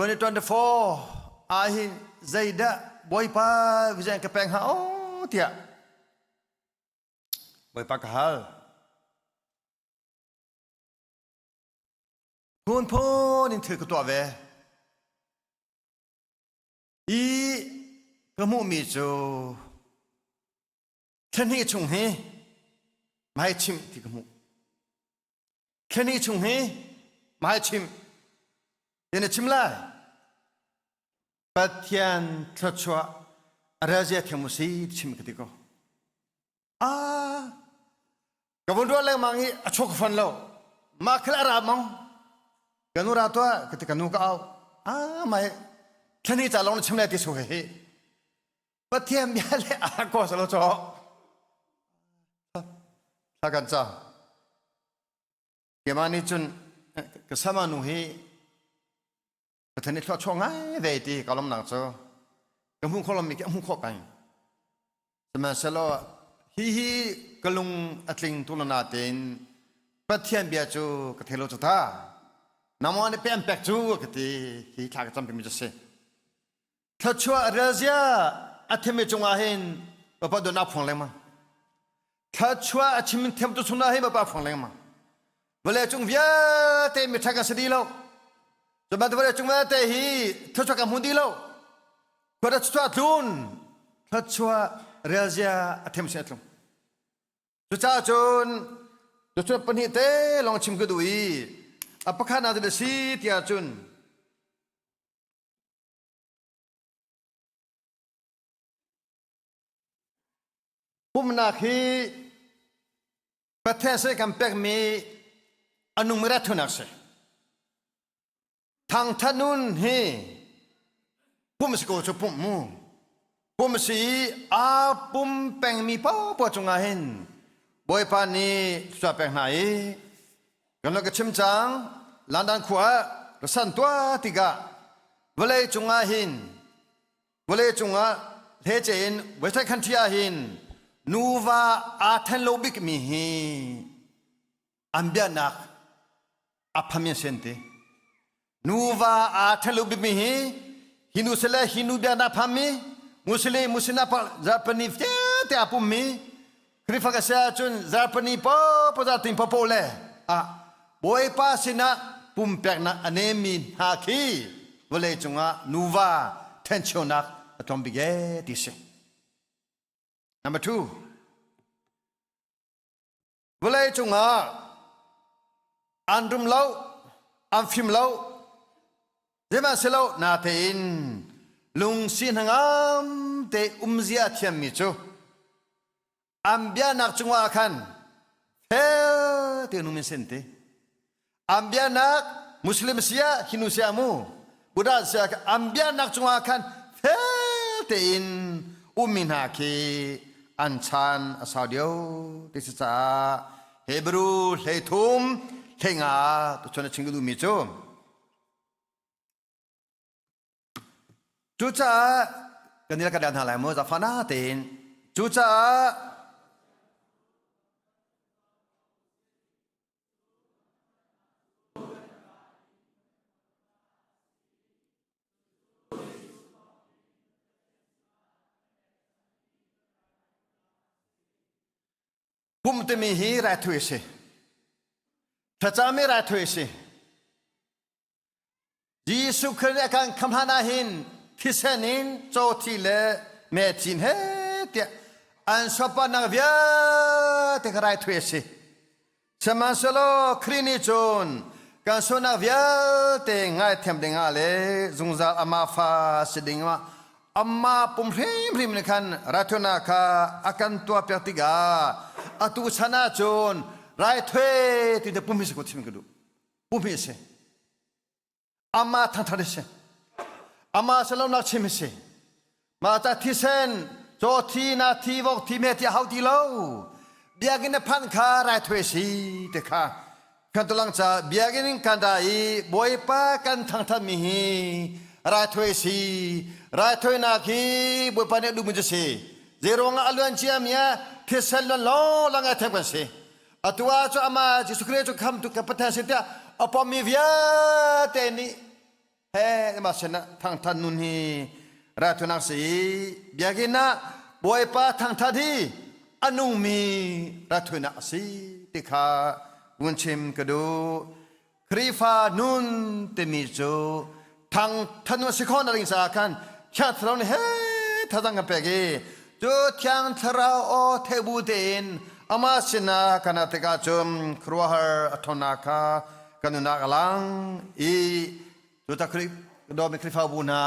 2024 ah hin zeidah Bawipa vision ka pek hnga o tiah Bawipa ka hal. Phunphun in thil ka tuah ve. I ka hmuhmi cu thlahnih chung hi mai chimh ti ka hmuh. Thlahnih chung hi mai chimh ti na chim lai. Pathian thluachuah a relzia thiam u si ti chim ka ti ko. Ah, ka vun ruah lengmang i a chuak fan lo. Mah khal a ra mang. Ka nu ra tuah ka ti ka nu ka au. Ah, mai thlani ca lawng na chim lai ti su he hi. Pathian bia le a ko salo cho. Thla kan ca. Keimah nih cun ka sama nu hi Pathian nih thluachuah ngai ve ti ka lawmnak cu ka hmuh khawh lomi khi a hmuh khawh peng. Sihmanhsehlaw hi hi ka lung a tling tu na tein Pathian bia cu ka thei lo cu ta. Nangmah nih pe an pek cu ka ti hi thla ka campi mi cu si. Thluachuah relzia a thimi cungah hin Bapak dawtnak phuang lengmang. Thluachuah a chim thiam tu chungah hin Bapak phuang lengmang. Vawlei cung vialte miṭha kan si dih lo. Cubantuk vawlei cung vialte hi thluachuah kan hmu dih lo. Khua thluachuah tlun, thluachuah relzia a thiam sin a tlung. Cucaah cun thluachuah pahnih te lawng chim ka duh i a pakhatnak cu a si tiah cun Pumnak hi Pathian sin kan pekmi a nungmi rathunak si. Thangthat nun hi pum si ko cu pum mu. Pum si i aa pum pengmi paohpaoh cungah hin Bawipa nih thluachuah pek hna i kan lo ka chim cang London khua ah ka san tuah tikah vawlei cungah hin Vawlei cungah hlece in Western country ah hin nuva aa then lo bikmi hi an biaknak a phami an si an ti. Nuva aa then lo bikmi hi Hindu sile Hindu biaknak phami Muslim Muslim Japanese vialte aa pummi Khrihfa ka si ahcun Zarhpini paohpaoh zarhtin paohpaoh le ah Bawipa sinah pumpeknak a nemmi hna khi vawlei cungah nuva thencheunak a tlawm bik ee ti si. Number two, vawlei cungah an rum lo, an fim lo, Sihmanhsehlaw natein lungsi hnangam te umzia a thiammi cu an bianak cungah khan fel tein um in sin ti. An bianak Muslim sia Hindu sia mu Buddha sia an bianak cungah khan fel tein ummi hna khi an chan a sau deuh ti si caah Hebrew 13 hleinga tuchun a chim ka duhmi cu Cucaah kan i kan hna lai mu zafana tein cucaah Pum timi hi raithui a si. Thlacam hi raithui a si. Jesuh Khrih nih a kan khamh hlan ah hin thisen in cawthi le mecin he tiah an sopannak vialte kha raithui a si. Sihmanhsehlaw Khrih nih cun kan sualnak vialte ngaithiam dingah le zungzal amah fa si dingah amah pum hrimhrim nih khan raithawinak kha a kan tuahpiak tikah atu chan ah cun raithawi ti te pum hi si ko chim ka duh. Pum hi a si. Amah thangthat a si. Amah salomnak chim a si. Mah ca thisen caw thi na thi vok thi me ti hau ti lo. Biakinn na phanh kha raithawi si te kha kan tulang ca biakinn kan da i Bawipa kan thangthat mi hi raithawi si raithawinak hi Bawipa nih a duhmi cu si zeiruangah a luan cia mi ah thisen luan lawng a thep kan si Atu ah cu amah Jesuh Khrih cu khamtu ka Pathian si tiah a pommi vialte nih He ma sen thangthat nun hi raithunak si biakinn ah Bawipa thangthat hi a nungmi raithunak a si ti kha vun chim ka duh. Khrihfa nun timi cu thangthat nun a si khawh ning caah khan Thiang Thlarau nih he thazang kan pek i cu Thiang Thlarau aw theih bu tein amah sinah kan ah tikah cun khuaruahhar a ṭhawnnak kha kan nunnak a lang i cu ta Khrih dawmi Khrihfabu hna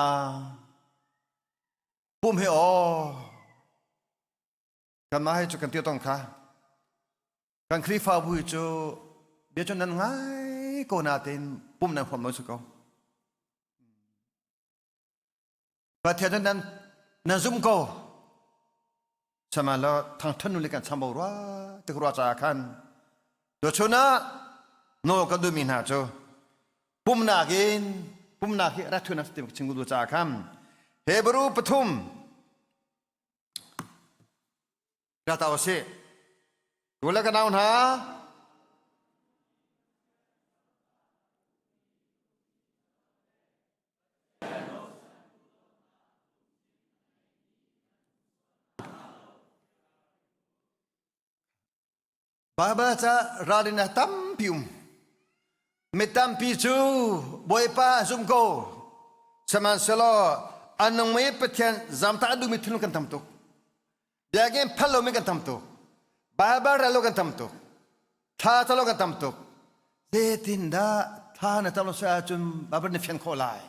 pum hi aw kanmah hi cu kan ti tong kha kan Khrihfabu hi cu bia cu nan ngai ko natein pum nan huam lo si ko Pathian nan nan zum ko sihmanhsehlaw thangthan nu le kan chambau rua tik rua caah khan tuchun ah nawl kan duhmi hna cu pumnak in pumnak hi rathun ti chim du caah khan Hebrew pathum ra ta usih tu le ka nau hna Baibal ca ralrin a tampi um. Mi tampi cu Bawipa an zum ko. Sihmanhsehlaw a nungmi Pathian zamtak a duhmi thinlung kan tam tuk. Biakinn phal lomi kan tam tuk. Baibal rel lo kan tam tuk. Thla ca lo kan tam tuk. Zeitindah thla na cam lo si ahcun Baibal na fian khawh lai?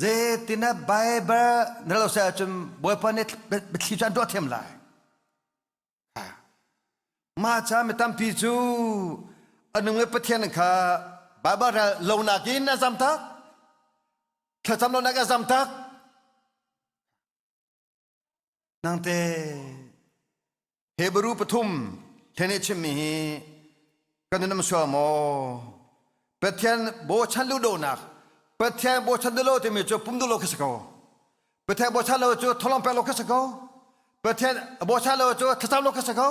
Zeitindah Baibal na rel lo si ahcun Bawipa nih biathli cu an tuah thiam lai? Mah ca mi tampi cu a nung i Pathian kha Baibal rel lonak in a zamtak, thlacam lonak a zamtak. Nangte Hebrew pathum thlen i chimmi hi kan nun am sual maw? Pathian bochan lu donak Pathian bochan duh lo timi cu pum duh lo khi si ko. Pathian bochan lo cu tholong pek lo khi si ko. Pathian bochan lo cu thlacam lo khi si ko.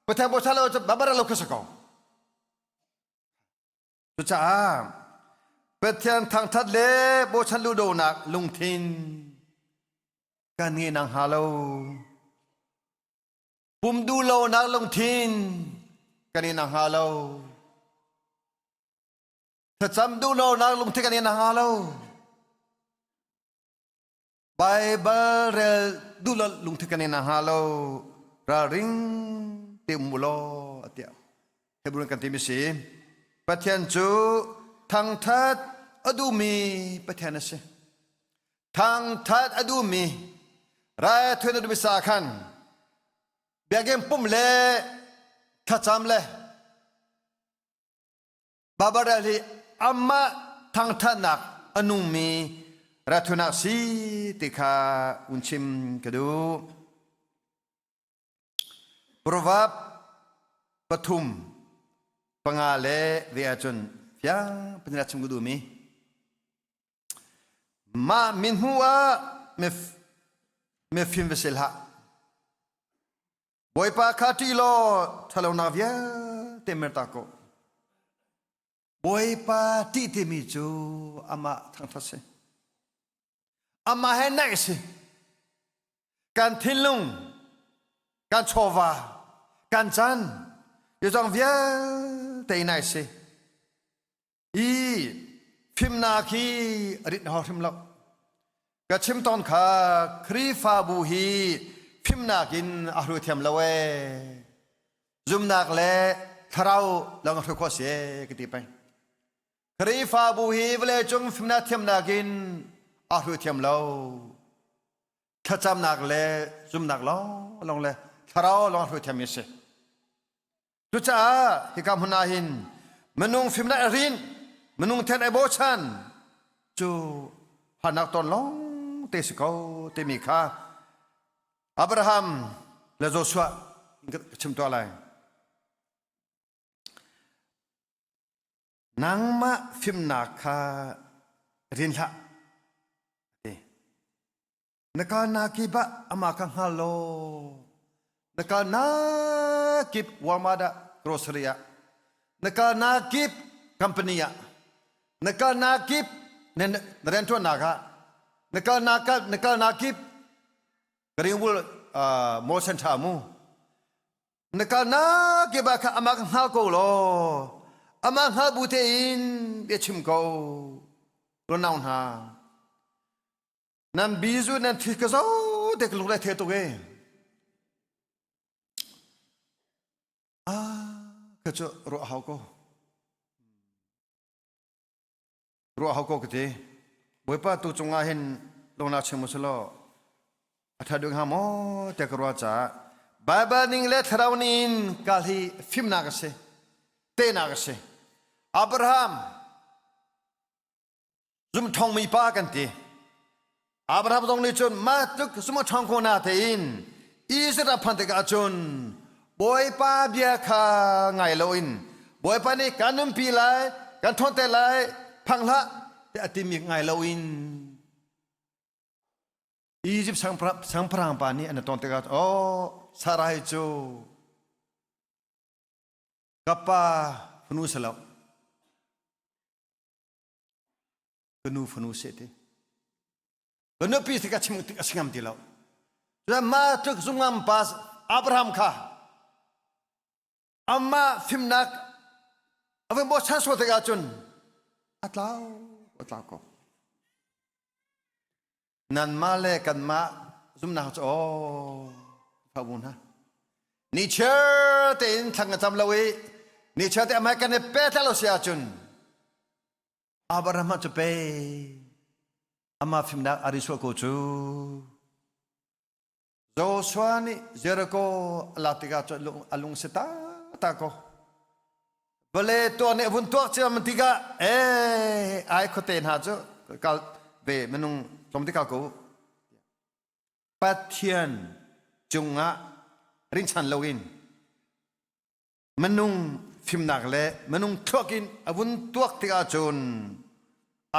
Pathian bochan lo cu babara lo khi si ko. Cucaah Pathian thangthat le bochan ludonak lungthin kan ngei nang hnga lo. Pum duhlonak lungthin kan i nang hnga lo. Thlacam duhlonak lungthin kan i nang hnga lo. Baibal rel duhlo lungthin kan i nang hnga lo. Ralring te um u law tiah Hebrew kan timi si. Pathian cu thangthat a duhmi Pathian a si. Thangthat a duhmi raithuan a duhmi sa khan biakinn pum le thlacam le Baibal hi amah thangthatnak a nungmi rathunak si ti kha un chim ka duh. Proverb pathum panga le ve ahcun fiang panila chim ka duhmi. Mah min hmu ah mifim va si hlah. Bawipa kha ṭih law ṭhalonak vialte merta ko. Bawipa ṭih timi cu amah thangṭhat si. Amah he naih si. Kan thinlung, kan chawva, kan chan, zeizong vialte naih si. I fimnak hi a rit hau hrim lo. Ka chim tawn kha Khrihfabu hi fimnak in a hru thiam lo ee. Zumnak le thlarau lawng a hru khawh si ee ka ti peng. Khrihfabu hi vawleicung fimnak thiamnak in a hru thiam lo. Thlacamnak le zumnak lawng lawng le thlarau lawng a hru thiammi a si. Cucaah hika hmun ah hin minung fimnak a rin, minung then ai bochan cu harnak ton lawng te si ko timi kha Abraham le Joshua ka chim tuah lai. Nangmah fimnak kha rin hlah. Na kalnak kip ah amah kha hngal law na kalnak kip Walmart ah grocery ah na kalnak kip company ah na kalnak kip Na rianṭuannak ah na kalnak na kalnak kip Greenwood Mall Center mu na kalnak kip ah kha amah ka hngal ko law amah hngal bu tein bia chim ko nau hna nan bizu nan thi ka zo te ka lung le the tuk e ah ka cu ruah hau ko Ruah hau ko ka ti. Bawipa tu cungah hin lungnak chim usulaw a ṭha deuh hnga maw tiah ka ruah caah Baibal ning le thlarau ning in kal hi fimnak a si, tehnak a si. Abraham zumṭhawngmi pa kan ti. Abraham zong nih cun mah tluk sum a ṭhawng ko na tein Israel a phanh tikah cun Bawipa bia kha ngai loin Bawipa nih kan nunpi lai, kan ṭhawnter lai, phang hlah tiah a timi ngai loin Egypt siangpahrang pa nih an ton tikah oh Sarai cu ka pa fanu si lo ka nu fanu seh ti ka nupi si ka chim a si ngam ti lo cun mah tluk zungam pa Abraham kha amah fimnak a vun bochan sual tikah cun a tlau a tlau ko nanmah le kanmah zumnak cu aw fa bu hna ni chiar tein thlang ka cam lo i ni chiar te amai kan i pe lo si ahcun Abraham cu pe amah fimnak a ri sual ko cu. Joshua nih Jericho a lak tikah cun a lung si ta ko. Vale tuah nih a vun tuak ciam tikah eh ai khuate hna cu kal ve minung tlawm te kal ko. Pathian cungah rinchan loin Minung fimnak le minung thluak in a vun tuak tikah cun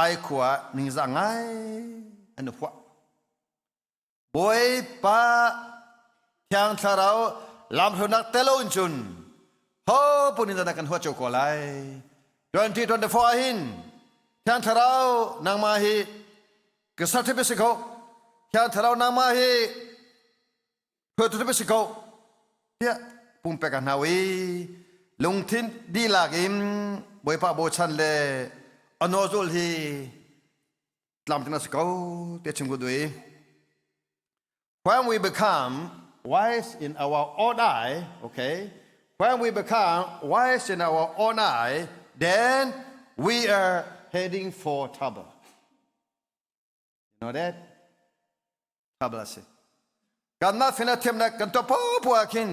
ai khua ah ningzah ngai an i huah. Bawipa Thiang Thlarau lamhruainak telo in cun ho pun in kan huat cio ko lai. 2024 ah hin Thiang Thlarau nangmah hi ka certificate si ko. Thiang Thlarau nangmah hi Hruaitu si ko tiah pumpek a hna i lungthin dihlak in Bawipa bochan le a nawlzul hi tlamtling a si ko tiah chim ku duh When we become wise in our own eye, okay, when we become wise in our own eye, then we are heading for trouble. You know that? Trouble a si. Kanmah fina thiamnak kan tuah popo ah khin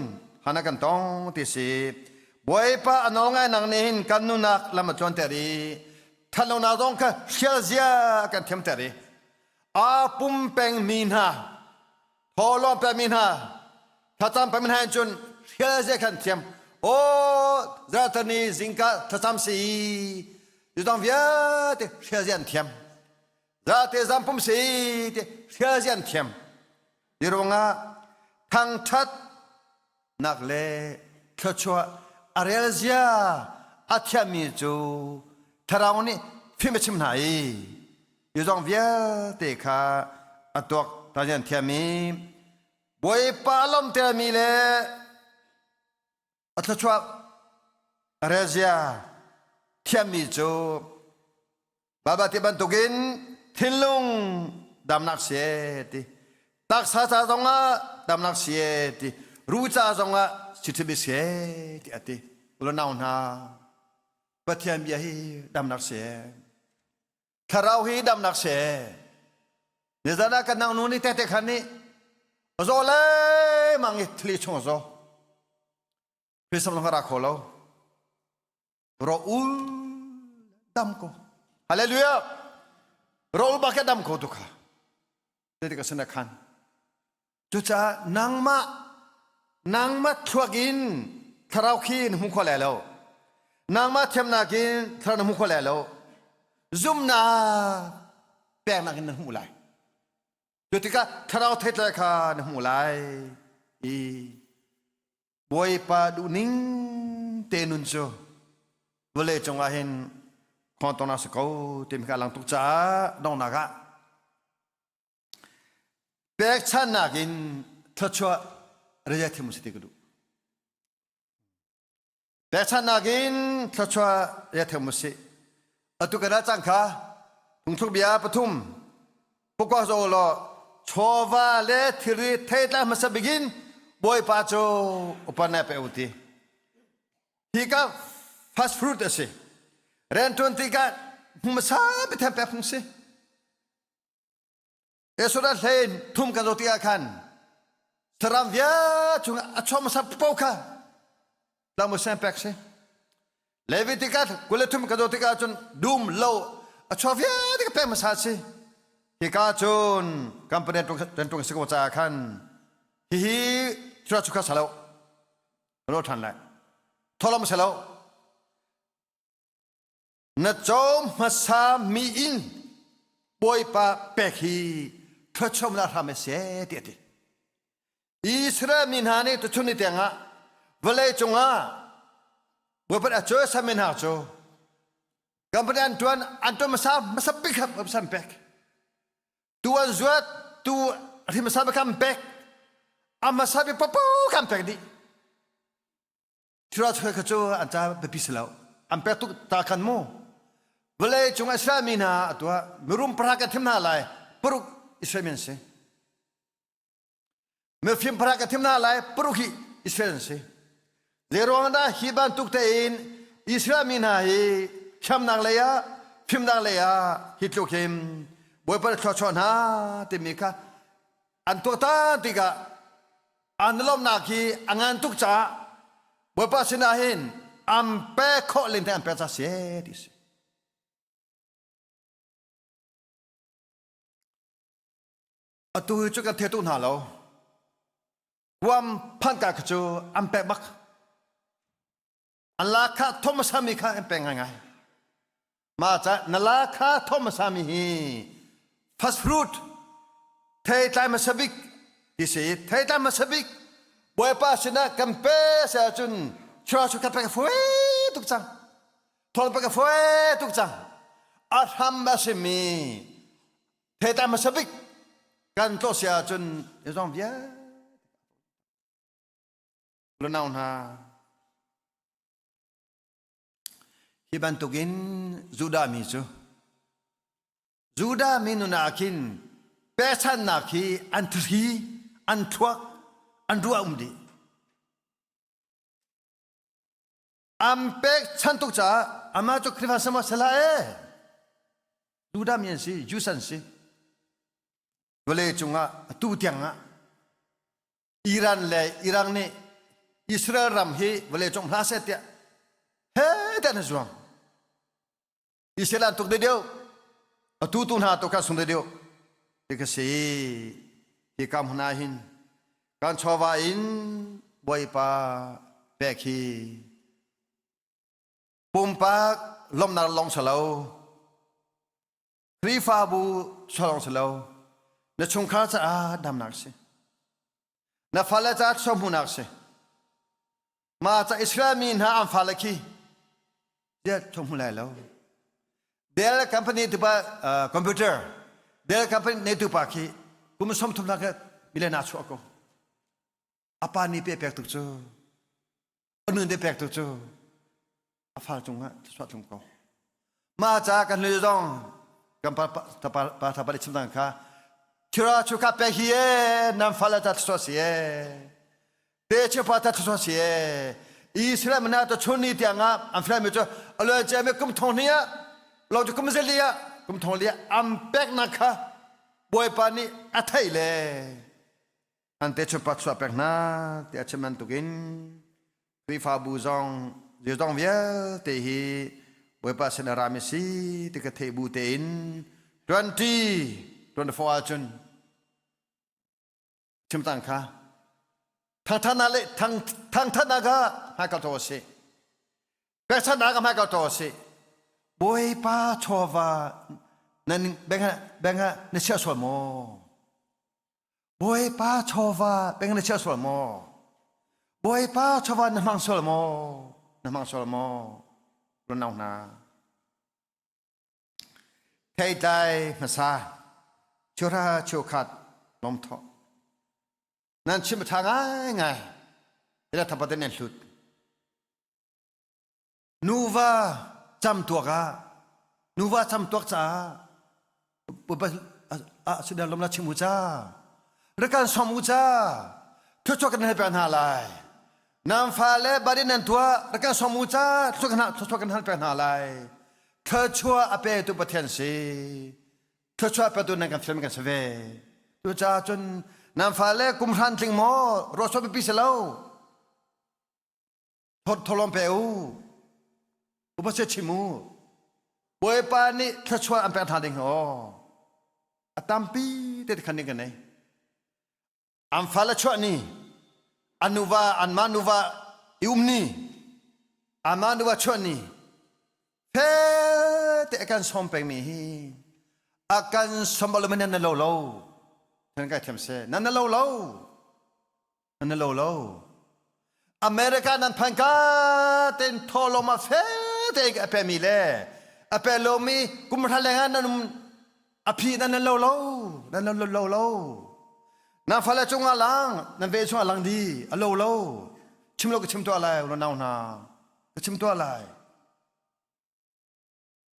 hana kan tong ti si. Bawipa a nawl ngai nak nih hin kan nunak lam a tluanter i thatlonak zong kha hrial zia kan thiamter i aa pumpeng mi hna thawhlawm pekmi hna thlacam pekmi hna in cun hrial zia khan thiam aw zartani zingka thlacam si i dang vialte hrial zia an thiam Zate zampum si ti hrial zian thiam. Hi ruangah thangthat nak le thluachuah a rel zia a thiammi cu thlarau nih fim a chim hna i hi zong vialte kha a tuak ta zian thiam i Bawipa lawmtermi le a thluachuah a rel zia thiammi cu Baibal ti bantukin thinlung damnak si ti taksa ca zongah damnak si ti ru ca zongah si si ti a ti ulanau hna Pathian bia hi damnak si thlarau hi damnak si nizan ah kan nang nu nih tete khan nih zaw le mang i thli chung zaw Christmas ra kho lo Raul dam ko. Hallelujah. Raul ba ke dam ko tu kha. Te ka sana khan. Cucaah nangmah nangmah thluak in thlarau khi na hmu kho lai lo. Nangmah thiamnak in thlarau na hmu kho lai lo. Zumnak peknak in na hmu lai. Cu tikah thlarau theitlai kha na hmu lai. I Bawipa duhning te nun cu vawlei cungah hin Khawntawng si ko timi kha lang tuk caah donghnak ah pekchannak in thluachuah ria thim si ti ka duh. Pekchannak in thluachuah ria thim si. Atu kana cang kha phungthluk bia pathum pukwa zo law chawva le thilri theitlai hmasa bigin Bawipa cu upan pe u ti. Hi ka first fruit a si. Riantuan tikah hmasa biathem pek phung si. Esura hlei thum kan zoh tikah khan saram via chung a chuak hmasa po kha tlamu sen pek si. Leviticus 23 kan zoh tikah cun dum lo a chuak vialte ka pek hmasa si. Hika cun company riantuan si ko caah khan hihi thura chu kha salo ro ṭhan lai tholom si lo na co hmasa mi in bawipa pek hi thluachuamnak hram a si ti a ti Israel mi hna nih tuchun ni tiangah vawlei cungah bawipa a cu sami hna cu company an tuan an tuan hmasa hmasa bik hmasa pek tu an zuat tu hrim hmasa bik an pek a hmasa bik papo kan pek dih Thira choi kha cu an ca biapi si lo an pek tuk ta khan mu vawlei cung Israel mi hna atuah mirum para kan thim hna lai paruk Israel mi an si mifim para kan thim hna lai paruk hi Israel an si Zeiruang dah hi bantuk tein Israel mi hna hi thiamnak lei ah fimnak lei ah hi tluk hin Bawipa thluachuah hna timi kha an tuahtan tikah an lawmhnak hi a ngan tuk caah Bawipa sinah hin an pek khawh len te an pek ca si ti si. Atu hi cu kan the tuk hna lo. Guam phanka kha cu an pek bak. An la kha Thomas mi kha an pek ngaingai. Mah ca na la kha Thomas mi hi first fruit thei tlai hmasa bik ti si thei tlai hmasa bik Bawipa sinah kan pe se ahcun chura chu ka pek fui tuk cang. Thol pek fui tuk cang. A hram a simi thei tlai hmasa bik kan tlawh si ahcun zong vialte lunau hna hi bantukin Judah mi cu Judah mi nun ah khin pechannak hi an thri an thluak an ruah um dih An pekchanh tuk caah amah cu Khrihfa sama sala e. Judah mi an si, Jews an si. Vawlei cungah atu tiang ah Iran le Iraq nih Israel ram hi vawlei cung hla seh tiah he tiah an zuam. Israel an tuk deuh atu tu hna tu kha sung deuh ti ka si hi kam hna hin kan chawva in bawipa pek hi pumpak lomnak long salo Khrihfabu solong salo na chungkhar caah damnak si na fale caah hmuhnak si Mah ca Israel mi hna an fale khi ziah thong hmu lai lo. Dell company tupa uh, computer Dell company nei tupa khi kum 30 nak milen a chuah ko. Apa ni pe pek tuk cu. Anu ne pek tuk cu. A fal cungah chuah tlung ko. Mah ca kan hlui zong kan pa pa pa tha pa chim dang kha thira chu ka pe hi e nan fala ta chuah si e te chu pa ta chuah si e Israel mana to chun ni tiang ah an fla mi chu aloi che me kum thong ni ah lo chu kum zeli ah kum thong li am pek na kha bawipa nih a thei le an te chu pa chuah pek hna ti a chim bantukin Khrihfabu zong zeizong vialte hi Bawipa sin a rami si ti ka theih bu tein 20 24 ahcun chimtang kha thangthatnak le thangthatnak kha hmaikal to a si pekchanhnak kha hmaikal to a si Bawipa chawva nan beng beng na chia sual maw Bawipa chawva peng na chia sual maw? Bawipa chawva na hmang sual maw? Na hmang sual maw? Runau hna. Theitlai hmasa chura chukhat lawmthawh nan chim a ṭha ngaingai ila thapat in nan hlut nuva camtuak ah nuva camtuak caah sudan lom la chim u ca rakan som u ca thuchuak kan hal pek hna lai nan fale bari nan tuah rakan som u ca thuchuak kan hal pek hna lai thluachuah a petu Pathian si thluachuah petu nan kan fial kan si ve tucaah cun nan fale kum hran tling maw ruahsua pipi si lo tholom pe u upa se chim u Bawipa nih thluachuah an pek hna ding aw a tampi te khan ding kan nei an fale chuah ni an nuva anmah nuva i um ni anmah nuva chuah ni fe te a kan sawm pengmi hi a kan sawm bal nan na lo lo nan kai thiam se nan na lo lo nan na lo lo America nan phan ka ten tholom a fe te a pe mi le a pe lo mi kum hra leng ah nan um a phi nan nan lo lo nan lo lo lo na fale cungah lang nan ve chungah lang di a lo lo chim lo ka chim tuah lai lo nau hna ka chim tuah lai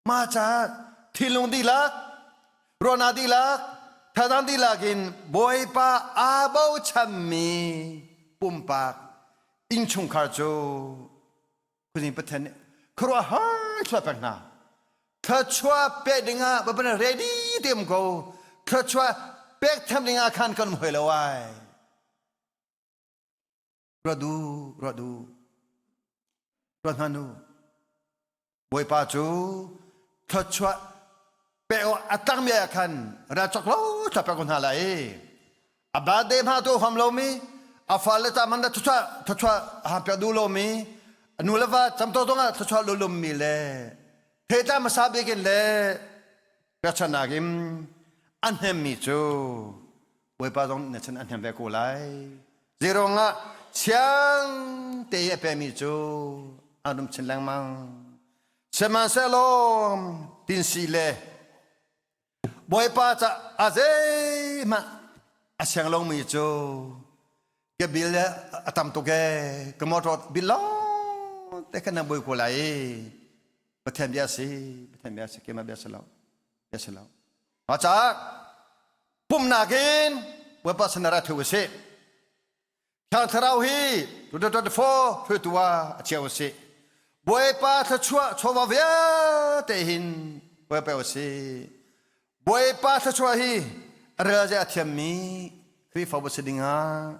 ma ca thinlung dihlak ruahnak dihlak thazang dihlak in bawipa aa bochanmi pumpak innchungkhar cu Khuazing Pathian nih khuaruahhar thluachuah pek hna. Thluachuah pek dingah Baibal ready te um ko. Thluachuah pek tham dingah khan kan um hoi lo ai. Ruat du, ruat du. Ruat hna nu. Bawipa cu thluachuah pek awk a tangmi ah khan ra cawk lo thluachuah pek ko hna lai. A birthday hma tu huam lomi, a fale ca man thluachuah thluachuah a pek duh lomi, a nu le va camto zong ah thluachuah lulummi le theitla hmasa bik in le pekchannak in a hnemmi cu Bawipa zong na chan a hnem ve ko lai. Zeiruang ah siang te i a pemi cu an rum chin lengmang. Sihmanhsehlaw tinsi le Bawipa ca a zeihmah a siang lomi cu ka bil a tam tuk ee ka motor bil lawng te kan nan bawi ko lai Pathian bia si Pathian bia si keimah bia si lo bia si lo mah caah pumnak in Bawipa sin ra thu usih Thiang Thlarau hi 2024 hruaitu ah a chia usih Bawipa thluachuah chawva vialte hin Bawipa usih Bawipa thluachuah hi a rel a thiammi Khrihfabu si dingah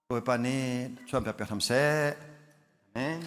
Bawipa nih chuan pek hram seh. Amen.